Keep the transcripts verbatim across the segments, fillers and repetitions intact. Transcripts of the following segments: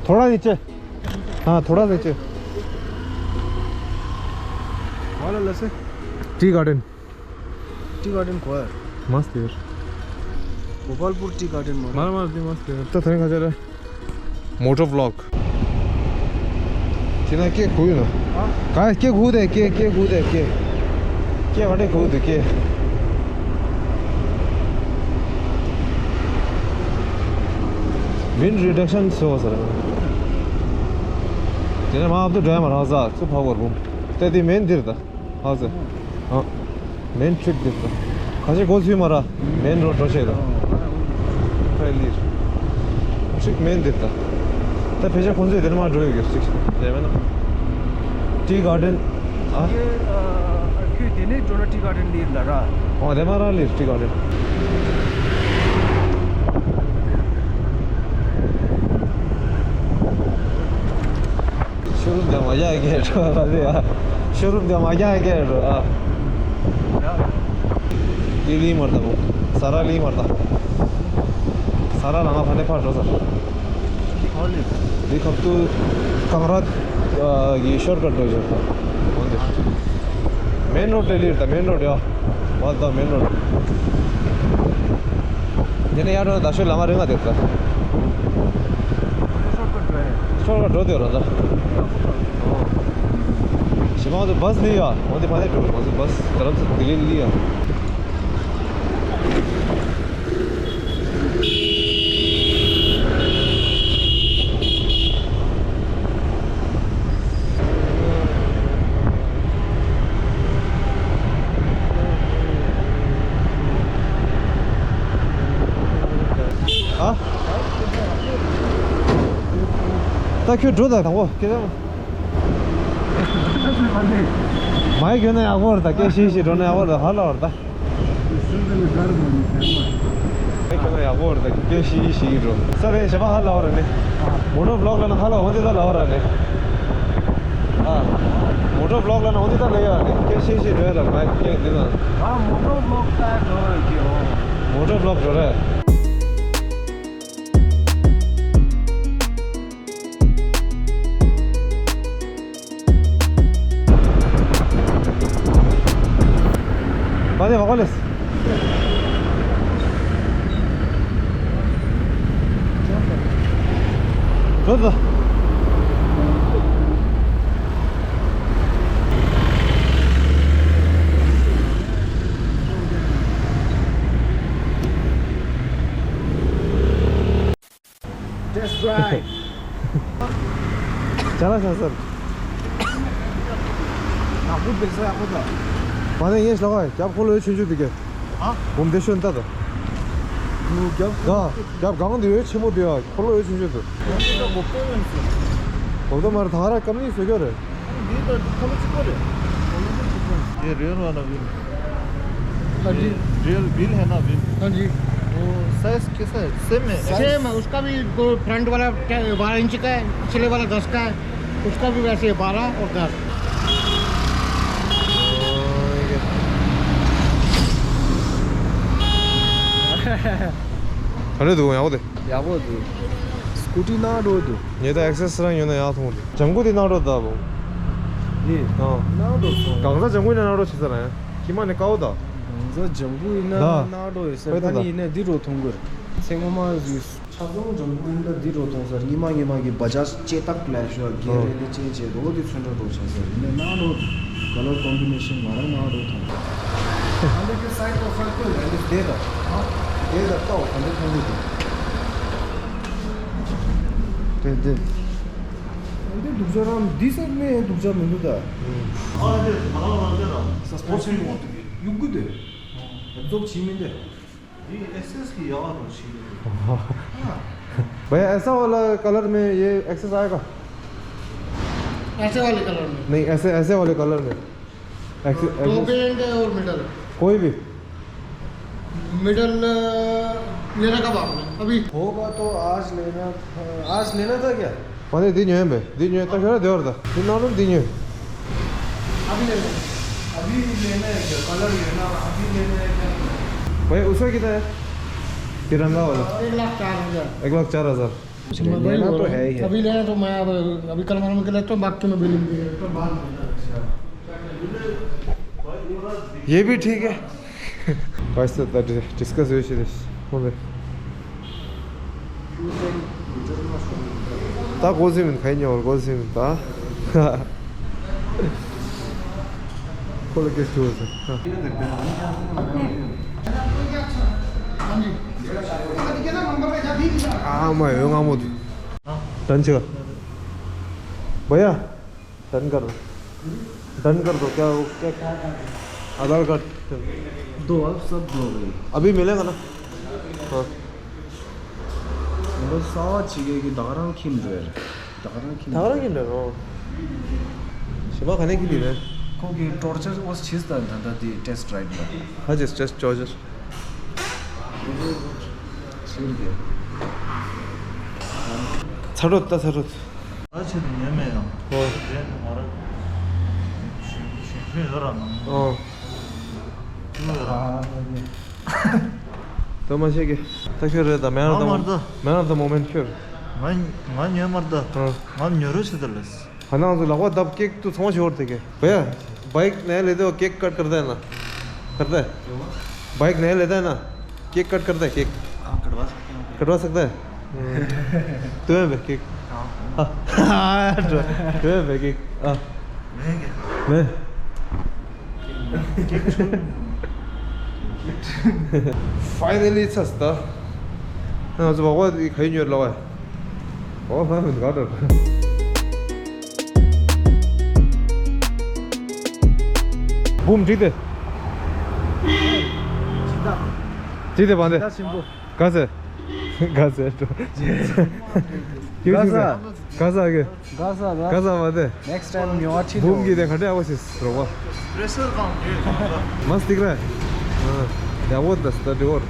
थोड़ा नीचे। हाँ, थोड़ा नीचे। वाला लसे। Tea garden. टी गार्डन खोया। मस्त यार। गोपालपुर टी गार्डन मारा। मारा मारा दी मस्त यार। तो थने खा जा रहा। Moto vlog. किना के खुई ना। हाँ? का के खुद है, के, के खुद है, के। के वाटे खुद है, के। Wind reduction so sir. तेरे मां अब तो ड्राइवर हाजा, सो पावर बूम। तेरी मेन दिर था। ཧ་ཟེ། ཨ། མེན་ཊི་རི་ཊི་འདི་ད། ཁ་ཤས་གོ་ཚུལ་མ་ར། མེན་རོ་འགྲོ་ཆེ་ད། ཕ་ལིར། ཊི་རི་ཊི་མེན་འདི་ད། ད་ཕལ་ཆེར་ཁོང་ཚོས་དེ་ནས་མ་འགྲོ་ཡོད་ཀྱི་ཅིག་དེ་མེད་ན། ཊི་གར་ཌེན། ཨ། ཁྱོད་དེ་ནས་འགྲོ་ན་ཊི་གར་ཌེན་ལིར་ལ་ར། ཨོ་དེ་མ་ར་ལིར་ཊི་གར་ཌེན། ཤོ་རུམ་དེ་མ་རྒྱག་གེ་འགྲོ་ཨ། ཤོ་རུམ་དེ་མ་རྒྱག་གེ་འགྲོ་ཨ། ལི་ལི་མར་ད་བོ། ས་ར་ལི་མར་ད། ས་ར་ལ་ང་ཕ་ནས་ཕར་འགྲོ་ས། ལི་ཁབ་ཏུ་གང་ར་གི་ཤོར་ཀ་འགྲོ་ཞོར་ད། འོན་ཏེ། མེན་རོ་ཌི་ལིར་ད་མེན་རོ་ཌི་ཨ། བ་ད་མེན་རོ་ཌི། དེ་ནས་ཡར་འགྲོ་ན་ད་ཤོད་ལ་མ་རིང་ང་དེར་ད། ཤོར་ཀ་འགྲོ་དེ་ར་ད། ཞི་མ་ང་ཚོ་བ་སི་ལི་ཡ། འོ་དེ་ཕ་ནས་འགྲོ་ང་ཚོ་བ་སི་ད་རབ་ཚ་དེ་ལི་ལི་ཡ། ཨ། ད་ཁྱོད་འགྲོ་ད་དང་པོ་སྐད་ཆ། མ་ཡིག་ཡོད་ན་ཡག་པོ་རེད་ད། སྐད་ཤིག་ཤིག་འགྲོ་ན་ཡག་པོ་རེད་ད། ཧ་ལ་བར་ད། ཁྱོད་ན་ཡག་པོ་རེད་ད། སྐད་ཤིག་ཤིག་འགྲོ། ས་རེ་ཞེ་པ་ཧ་ལ་བར་ནི། མོ་ཊ་བི་ལོག་ལ་ན་ཧ་ལ་འོ་དེ་ད་ལ་བར་ནི། ཨ། མོ་ཊ་བི་ལོག་ལ་ན་འོ་དེ་ད་ལ་ཡོད་ནི། སྐད་ཤིག་ཤིག་འགྲོ་ཡ་ལ་མ་སྐད་འདི་ན། ཨ། མོ་ཊ་བི་ལོག་ད་འགྲོ་ར་གི་འོ། མོ་ཊ་བི་ལོག་འགྲོ་ར། ཨ་ནི་མ་གོ་ལེས། འགྲོ་དང་། Test drive. ཅ་ལག་ཆ་སར། ནག་པོ་བེ་ས་ཡག་པོ་ད། མ་ནས་ངས་ལོག་ཨ་རྒྱབ་འཁོར་ལོའི་ཆུང་ཆུང་དེ་གས། ཨ། འབུམ་དེ་ཤོན་ཏ་ད། འུ་རྒྱབ། ད་རྒྱབ་གང་དེ་ཡོད་ཆེན་པོ་དེ་ཡ་འཁོར་ལོའི་ཆུང་ཆུང་དེ། འདི་ད་གོ་པོ་ཡོད་སུ། གོ་པོ་མར་ད་ར་ཀམ་ནི་སུ་གྱོ་རེད། འདི་ད་འཁོར་ལོ་གཅིག་པོ་རེད། འཁོར་ལོ་གཅིག་པོ་རེད། ये रेल वाला भी। हाँ जी। रेल व्हील है ना, व्हील? हाँ जी। वो साइज कैसा है? सेम है? सेम है, उसका भी दो, फ्रंट वाला टे-, बारह इंच का है, पिछले वाला दस का है, उसका भी वैसे ही बारह और दस। ཁ་རེ་འདུག་ཡག་པོ་དེ། ཡག་པོ་འདུག་སྐུ་ཊི་ནང་འགྲོ་འདུག་ངས་ད་ཨེག་སེ་སི་རང་ཡོད་ན་ཡག་མཐོང་འདུག་ལྗང་གུ་དེ་ནང་འགྲོ་ད་བོ། འདི། ཨ། ནང་འགྲོ་སོང་། གང་ཟག་ལྗང་གུ་ཡིན་ན་ནང་འགྲོ་བྱེད་ས་རང་ཡ། ཁྱི་མ་ནི་དཀའ་བོ་ད། གང་ཟག་ལྗང་གུ་ཡིན་ན་ད། ནང་འགྲོ་ཡོད་ས་ད་ནི་ཡིན་ན་འདི་འགྲོ་མཐོང་གི་རེད། ཚེ་སྔོན་མ་ཟིག་ཆ་ཚང་ལྗང་གུ་ཡིན་ན་འདི་འགྲོ་མཐོང་ས་རེད། ཉི་མ་ཉི་མ་གི་བ་ཇཱཇ་ལྕེ་སྟག་ལས་ཤོག་གེ་ཨོ། རེ་ནི་ཅན་ཅན་རོ་དེ་ཚོན་འགྲོ་འགྲོ་བྱ་ས་རེད། ཡིན་ན་ནང་འགྲོ་ཀ་ལར་ཀོམ་བི་ནེ་ཤན་ང་རང་ནང་འགྲོ་མཐོང་། ཨ་འདི་གི་སའི་པོ་རོ་ཕའིལ་དེ་ལ་འདི་བསྡད་ད། ཨ། བསྡད་ད་ལྟ་བ་ག་འདྲ་མཐོང་གི་འདུག་དེ་དེ། འདི་སྡུག་ཅག་རང་འདི་སེར་མེ་སྡུག་ཅག་མི་འདུག་ད། ཨ་དེ་ང་རང་རང་དེ་ར་སྤོ་ཆེན་མོ་དེ་ཡུག་གུ་དེ་རྫོབ་བྱིས་མིན་དེ། འདི་ཨེག་སེ་སི་གི་ཡག་རོ་ཆེ་གི། भैया, ऐसा वाला कलर में ये एक्सेस आएगा? ऐसे वाले कलर में। नहीं, ऐसे, ऐसे वाले कलर में। एक्सेस, टॉप एंड और मिडल। कोई भी। मिडल, अ, लेना कब आपने? अभी। होगा तो आज लेना, अ, आज लेना था क्या? अरे, दिन है बे, दिन है, तो क्या दे और था? दिन ना, दिन है। अभी लेना है। अभी लेना है क्या? कलर लेना, अभी लेना है क्या? भैया, उसका कितना है? तिरंगा वाला। एक लाख चार हजार। एक लाख चार हजार। लेना तो है ही है। अभी लेना तो मैं अब, अभी कल मरम के लिए तो बाकी में बिलिंग दे तो बाहर। ये भी ठीक है। भाई साहब, डिस्कस हुई थी। ད་གོ་ཟིན་མིན་ཁ་ཉོར་གོ་ཟིན་མིན་ད། ཁོ་ལ་སྐད་ཞུ་ཟེར། ཨ་མ་ཡོད་ང་མོ་དུ། ཏན་ཆི་ག། བ་ཡ། डन कर दो। डन कर दो। क्या, क्या? आधार कार्ड। दो, अब सब दो हो गई। अभी मिलेगा ना? हाँ। बस सावा छिगे कि दारांग खिम रे। दारांग खिम रे। दारांग खिम रे, हाँ। शिवा खाने के लिए है। को कि टॉर्चर उस चीज दा धंधा दी टेस्ट राइड में। हाँ, जिस टेस्ट टॉर्चर। ཚ་དྲོད་ད་ཚ་དྲོད། ཨ་ཆེ་དུ་ཉན་མེད་ཡང་། ཨོ། རེད་མ་རེད། ཞུ་ཞུ་ཞུ་ཡོད་ར་ནང་། ཨོ། ཅུ་ཡོད་ར། ད་མ་ཤེས་ཀི། ད་ཁྱོད་རེད་ད་མེན་ར་ད། ང་མ་རེད་ད། མེན་ར་ད་མོ་མེན་ཁྱོད། ང་ང་ཉོས་མ་རེད་ད། ཨོ། ང་ཉོ་རོགས་བྱེད་ད་ལས། ཁ་ནང་ཚོ་ལག་པ་བརྡབ་ཀེག་ཏུ་ཚང་མ་ཞོར་དེ་ཀེ། भैया, बाइक नया लेते हो, केक कट करते हैं ना? करते हैं? बाइक नया लेता है ना, केक कट करते हैं, केक। हाँ, कटवा सकते हैं। कटवा सकते हैं? तू है बे केक? हाँ। हाँ। तू है बे केक? हाँ। मैं क्या? मैं। केक छू। फाइनली सस्ता। हाँ, जो बाबा ये खाई नहीं लगा है। ओ, हाँ, गाटर। འབུམ་འགྲིག་སྟེ། འགྲིག་སྟེ་བང་སྟེ། ག་ཟེ། ག་ཟེ། ག་ཟེ། ག་ཟེ། ག་ཟེ། ག་ཟེ་བང་སྟེ། Next time ཉོ་བ་ཁྲིད། འབུམ་གྱི་དེ་ག་འདྲ་ཡག་པོ་ཞིག་རོགས་པ། Pressure བང་རྒྱུ་ཡོད་མ་རེད། མ་སྟིག་ར། ཡག་པོ་འདུག་སྟེ་འགྲིག་གོ།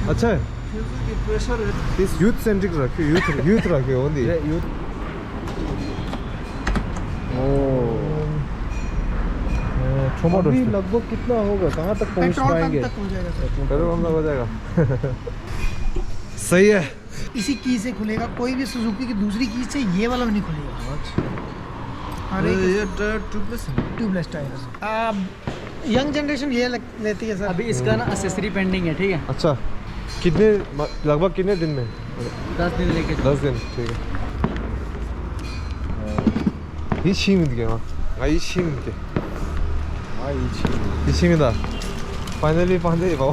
ཨ་ཆེ། ཁྱོད་ཚོ་གི་པེ་ཤར་རེད། This youth centric ར་ཁྱོད། ཡུ་ཐི། ཡུ་ཐི་ར་ཁྱོད། འོ་འདི། རེད། ཡུ་ཐི། ཨོ། ཁྲོ་མ་འགྲོ། अभी लगभग कितना होगा? कहाँ तक पहुँच पाएंगे? पेट्रोल पंप तक हो जाएगा, सर। पेट्रोल पंप तक हो जाएगा। सही है। इसी की से खुलेगा, कोई भी सुजुकी की दूसरी की से ये वाला भी नहीं खुलेगा। अच्छा। हर एक ये टायर ट्यूबलेस है? ट्यूबलेस टायर है। अब यंग जनरेशन ये लग-, लेती है सर। अभी इसका ना एक्सेसरी पेंडिंग है, ठीक है? अच्छा, कितने म-, लगभग कितने दिन में? दस दिन लेके जाओ। दस दिन, ठीक है। ये छीन गया। ང་ཡིད་ཆེས་མི་འདུག་ང་ཡིད་ཆེས་མི་འདུག་ཡིད་ཆེས་མི་འདུག Finally, finally, བ་བ།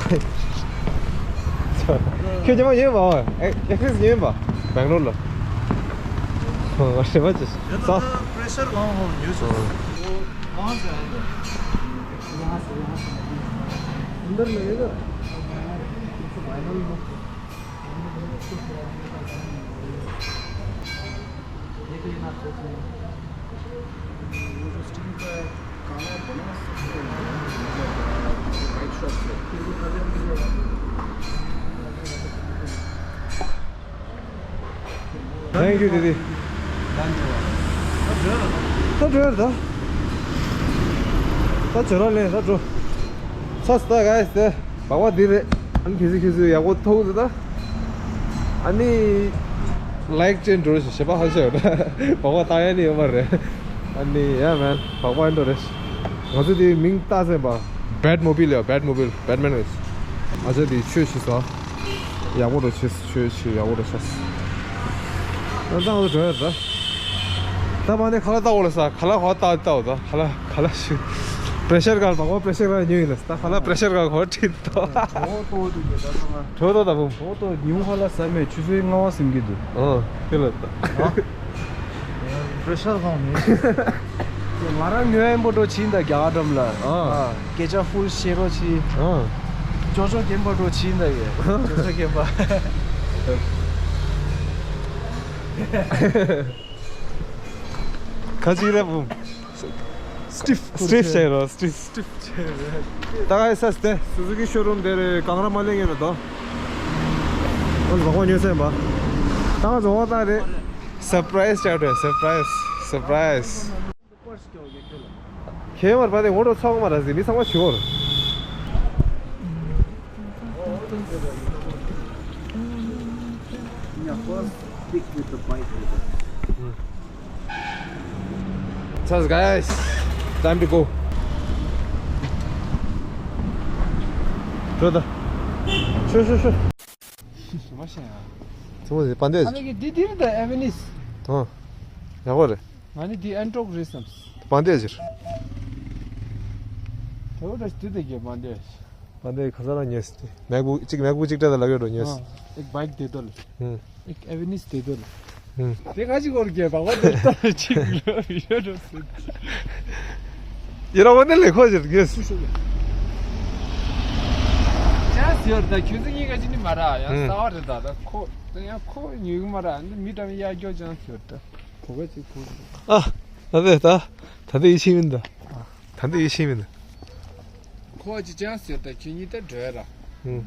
ཁྱོད་ཀྱི་མ་ཡིན་བ་བ། ཨེ་ཨེ་ཁྲིས་ཡིན་པ། སྦེང་ལོར་ལ། ཨོ། ང་ཤེས་པ་ཅི། ཡང་ན་ས། ད་པྲེ་ཤར་གང་ཧོང་ཉོས་སོང་། ཨོ། གང་ཟེར་ཧོང་། अंदर लगेगा। Thank you, Didi. ད་འགྲོ་ད། ད་འགྲོ་ད། ད་འགྲོ་ལེ་ད་འགྲོ། ཚ་སྟ་ག་ཡ་སྟེ། བག་བ་འདི་རེད། ཨ་ནི་ཁི་སི་ཁི་སི་ཡག་པོ་ཐོག་འདུག་ད། ཨ་ནི་ལའིག་ཅན་འགྲོ་ཞེས་པ་ཧ་ཤ་ཡོད་ད། བག་བ་བཏང་ཡ་ནི་ཡོད་མ་རེད། ཨ་ནི་ཡ་མན་བག་བ་འགྲོ་རེད། ང་ཚོ་དེའི་མིང་བཏགས་ཟིན་པ། Batmobile ཡ། Batmobile། Batman རེད། ཨ་ཅག་དེ་ཆོས་ཤིག་ཟ། ཡག་པོ་འགྲོ་ཆེ་ཆོས་ཆེ་ཡག་པོ་འགྲོ་ཆེ། ད་ང་ཚོ་འགྲོ་ཡ་ད། ད་མ་ནི་ཁ་ལག་ལྟ་བ་ལ་ས། ཁ་ལག་ཧོ་ལྟ་ལྟ་བ་ད། ཁ་ལག་ཁ་ལག་ཞིག་པྲེ་ཤར་གར་བག་བ་པྲེ་ཤར་གར་ཉོས་ཡིན་ལ། ད་ཁ་ལག་པྲེ་ཤར་གར་ཧོ་ཁྲིད་ད། ཧོ་ཏོ་དུ་གེ་ད་ད་ང་། ཁྲོ་ཏོ་ད་བུམ། ཧོ་ཏོ་ཉུང་ཁ་ལག་ཟ་མེད། ཆུ་ཚོད་ལྔ་བ་ཟིན་གི་འདུག་ཨ་ཁྱོད་ལ་ད། པྲེ་ཤར་གང་མེད། ང་རང་ཉོ་ཡན་པོ་འགྲོ་ཕྱིན་ད་རྒྱ་གར་འགྲམ་ལ། ཨ། སྐད་ཆ་ཧྥུལ་བཤད་རོགས་གྱིས། ཨ། ཅོ་ཅོ་རྒན་པ་འགྲོ་ཕྱིན་ད་ཡོད། ཅོ་ཅོ་རྒན་པ། ཁ་ཅིག་རེད་བུམ། སི་ཊིབ། སི་ཊིབ་བྱས་རོགས། སི་ཊིབ། སི་ཊིབ་བྱས་རོགས། ད་ག་ས་སྟེ། སུ་ཛུ་ཀི་ཤོ་རུམ་དེ་རེད། གང་ར་མ་ལེན་ངེས་ལ་དོ། ཨོ་ལོ་བག་བ་ཉོས་སེམས་པ། ད་ང་ཚོ་བག་བ་བཏང་རེད། སར་པ་རའི་ཛི་ཅག་རེད། སར་པ་རའི་ཛི། སར་པ་རའི་ཛི། ཁྱེད་མར་བ་དེ་ངོ་སྤྲོད་ཚང་མ་ར་ཟི་མི་ཚང་མ་ཞུ་བར། Yeah, first pick with the bike with the. Cheers, guys. Time to go. Sure, sure, sure. ཚོ་མ་ཤེས་ཡ། ཚོ་མ་ཤེས་པ་འདས། ཨ་ནི་གི་འདི་འདིར་ད་ཨེ་ཝེ་ནིས། ཐོང་། ཡག་པོ་རེད། ང་ནི་འདི་ཨན་ཀྲོག་རེད་བསམ། པ་འདས་ཟེར། དེ་འོ་ད་འདི་ད་གི་པ་འདས། པ་འདས་ཁ་ས་ལ་ཉེས། མེག་བུག་གཅིག་མེག་བུག་གཅིག་སྤྲད་ད་ལབ་ཡོད་འགྲོ་ཉེས། ཨ། ཨེག་བྷའིག་དེ་དོ་ལ། ཧུམ། ཨེག་ཨེ་ཝེ་ནིས་དེ་དོ་ལ། ཧུམ། དེ་ག་ཅིག་གོར་གི་བ་གོ་དེ་ད་ཅིག་ལོ་ཡོད་འགྲོ་སྲིད། ཡེ་ར་བ་ནི་ལེ་ཁོ་ཟེར་ཉེས། ཅང་ཟེར་ད་ཁྱོད་ཚོ་གཉིས་ཀ་ཅི་ནི་མ་ར་ཡང་ཧུམ། གསར་བ་རེད་ད། ད་ཁོ་ད་ཡང་ཁོ་ཉོས་གི་མ་ར། འདི་མི་ད་མི་ཡ་རྒྱོ་ཅང་ཟེར་ད། གོ་ག་ཅིག་གོ། ཨ། ད་ལྟ་ད་ད་ལྟ་ཡིད་ཆེས་མིན་ད། ད་ལྟ་ཡིད་ཆེས་མིན་ད། ཁོ་ཅི་ཅང་ཟེར་ད་ཁྱེད་གཉིས་ད་འགྲོ་ཡ་ར། ཧུམ།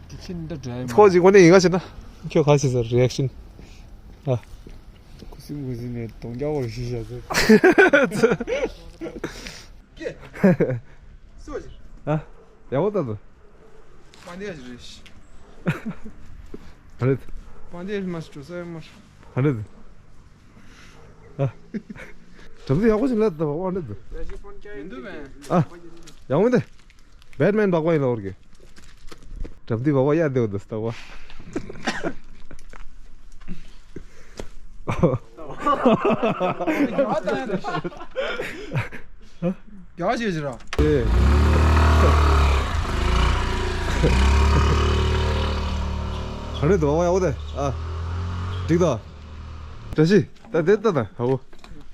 དེ་ཁྱེད་གཉིས་ད་འགྲོ་ཡ་མ། ཁོ་ཅིག་དངོས་གནས་ཡིན་ག་བྱེད་ན། ཁྱོད་ག་བྱེད་ཟེར་རི་ཨེག་ཤན། ཨ། ཁུ་སིམ་ཁུ་སིམ་ནས་གདོང་རྒྱག་བར་ཞུ་བྱ་ཟེར། ཀྱེ། སུ་ཅི། ཨ། ཡག་པོ་ད་དུ། པ་འདི་ཡ་ཞིག་རེད་ཤི། ཧ་རེད། པ་འདི་ཡ་ཞིག་མ་ཞིག་འགྲོ་ས་ཡ་མ་ཞིག་ཧ་རེད། ཨ། གྲབས་འདི་ཡག་པོ་ཞིག་ལ་ད་བ་འདི། མི་འདུག་མེད། ཨ། ཡག་པོ་འདི། བེ་ཊི་མེན་བག་བ་ཡིན་ལ་འོར་གི། གྲབས་འདི་བག་བ་ཡ་དེ་འོ་འདི་ལྟ་བ། ཡག་ཅིག་ཟེར་ར། ཨེ། ག་རེ་འདུག་ཨ་ཡག་པོ་དེ། ཨ། འགྲིག་ད། བཀྲ་ཤིས། ད་དེ་ལྟ་ད་ཧ་བོ།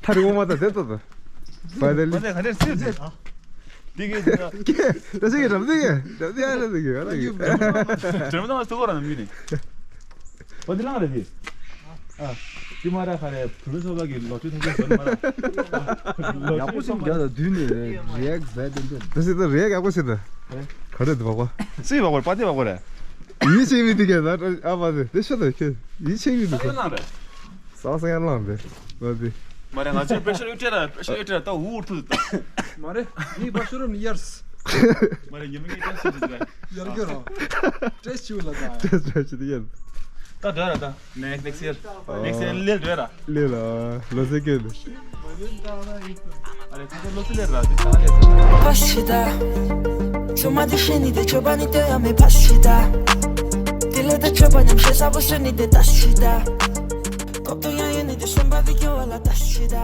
ཐ་རི་འོ་མ་ད་དེ་ལྟ་ད། བ་དེ་ལི། བ་དེ་ག་རེ་སྲིད་དེ། འདི་གི་འདི་ན། བཀྲ་ཤིས་ཀྱི་འགྲམ་འདི་གི་འགྲམ་འདི་ཨ་ར་འདི་གི་ཨ་ར་འདི་གི། འགྲམ་ན་སུ་གོ་ར་ན་མི་ནི། བ་དེ་ལང་རེད་དེ། ཨ། དེ་མ་ར་ཁ་རེ་བུ་རུ་སོ་བ་གི་ལོ་ཆུ་ཐོག་ཆུ་ཟོན་མ་ར། ཡག་པོ་ཞིག་རྒྱག་ད་དུས་ནས་རེག་ཟ་དེ་འདྲ། ད་སྲིད་ད་རེག་ཡག་པོ་ཞིག་ད། ག་རེ་འདི་བ་གོ། སྲིད་བ་གོ་རེད་པ་དེ་བ་གོ་རེད། ཡིད་ཆེས་མི་འདི་གས་ན་ཨ་མ་དེ་དེ་ཤོད་དེ་ཁྱོད་ཡིད་ཆེས་མི་འདུག་ད་ཡོད་ལང་རེད། ས་སེང་ལང་དེ་ལ་དེ། མ་རེད་ང་ཚོའི་པེ་ཤར་ཡོད་དྲན་ར། པེ་ཤར་ཡོད་དྲན་ར་ད་འུར་འུར་ཐུག་ད། མ་རེད་ངའི་པ་ཤོ་རུམ་ནི་ཡར། མ་རེད་ཉི་མ་ངའི་ཏྲེས་ཤི་དུ་ཡར་གྱོ་ར། ཏྲེས་ཆུ་ལ་ད། ཏྲེས་ཏྲེས་ཆུ་དུ་ཡར། ད་འགྲོ་ར་ད། next next year next year ལེ་འགྲོ་ར། ལེ་ལ་ལོ་ཟེ་ཀེ་ལེ། ཨ་རེ་ཁ་ཁ་ལོ་ཟེ་ལེ་ར་དུ་ད་ལེ། པ་ཤི་ད། ཆུ་མ་དེ་ཤི་ནི་དེ་ཆོ་པ་ནི་དེ་ཡ་མེ་པ་ཤི་ད། དེ་ལེ་ད་ཆོ་པ་ཉམས་ཤེས་ས་བུ་ཤི་ནི་དེ་ད་ཤི་ད། ཀོབ་ཏུ་ཡང་ཡོད་ནི་དེ་སོན་པ་དེ་ཀྱོ་བ་ལ་ད་ཤི་ད།